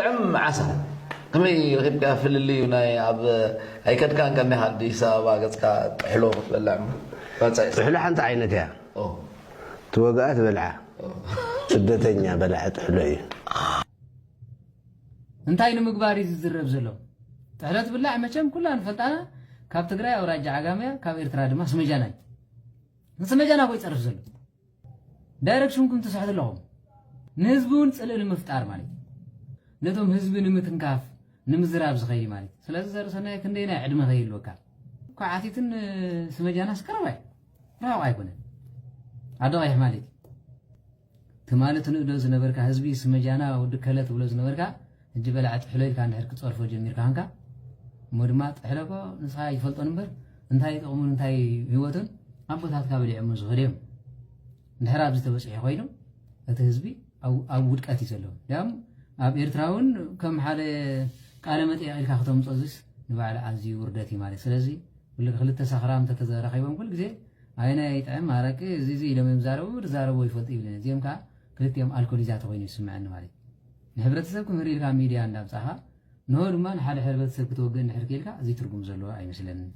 ጥዕም ዓሳ ከመይ ረኺብካ? ፍልልዩ ናይ ኣብ ኣይከድካን ከኒኻ ኣዲስ ኣበባ ገጽካ ጥሕሎ ክትበልዕ እሞ። ባንጻ እዩ። ጥሕሎ ሓንቲ ዓይነት እያ። ኦ። ትወግኣ ትበልዓ። ኦ። ስደተኛ በላዒ ጥሕሎ እዩ። እንታይ ንምግባር እዩ ዝዝረብ ዘሎ? ጥሕሎ ትብላዕ መቸም ኩላ ንፈልጣና፣ ካብ ትግራይ ኣውራጃ ዓጋመያ፣ ካብ ኤርትራ ድማ ስመጃና እዩ። ንስመጃና እኮ ይጸርፍ ዘሎ። ዳይሬክሽንኩም ትስሕቱ ኣለኹም። ንህዝቢ እውን ጽልኢ ንምፍጣር ማለት እዩ። ነቶም ህዝቢ ንምትንካፍ፣ ንምዝራብ ዝኸይድ ማለት እዩ። ስለዚ ዘርእሰናይ ክንደይ ናይ ዕድመ ከይህልወካ። ኳዓቲትን ስመጃናስ ቀረባ እዩ። ራቕ ኣይኮነን። ኣዶ ቀይሕ ማለት እዩ። ትማሊ ትንእዶ ዝነበርካ ህዝቢ ስመጃና ወዲ ከለ ትብሎ ዝነበርካ፣ ሕጂ በላዕ ጥሕሎ ኢልካ እንድሕር ክትጸርፎ ጀሚርካ ኸንካ፣ እሞ ድማ ጥሕሎ እኮ ንስኻ ይፈልጦን እምበር፣ እንታይ ጥቕሙን እንታይ ህይወቱን ኣቦታትካ በሊዖሞ ዝኸዱ እዮም። እንድሕር ኣብዚ ተበጺሑ ኮይኑ፣ እቲ ህዝቢ ኣብ፣ ኣብ ውድቀት እዩ ዘሎ። ያም ኣብ ኤርትራ እውን ከም ሓደ ቃለ መጠይቕ ኢልካ ከተምጾ እዚስ ንባዕሉ ኣዝዩ ውርደት እዩ ማለት። ስለዚ፣ ኩሉ ክልተ ሰኽራም እንተተዘራኺቦም ኩሉ ግዜ፣ "ኣየናይ ይጥዕም ኣረቂ፣ እዚ፣ እዚ" ኢሎም እዮም ዝዛረቡ፣ ዝዛረቡ ይፈልጡ ይብልን። እዚኦም ከኣ ክልቲኦም ኣልኮሊዛት ኮይኑ ይስምዐኒ ማለት እዩ። ንሕብረተሰብ ክምህር ኢልካ ሚድያ እንዳምጻኻ፣ ንሆ ድማ ንሓደ ሕብረተሰብ ክትወግእ እንድሕር ክኢልካ፣ እዚ ትርጉም ዘለዎ ኣይመስለንን።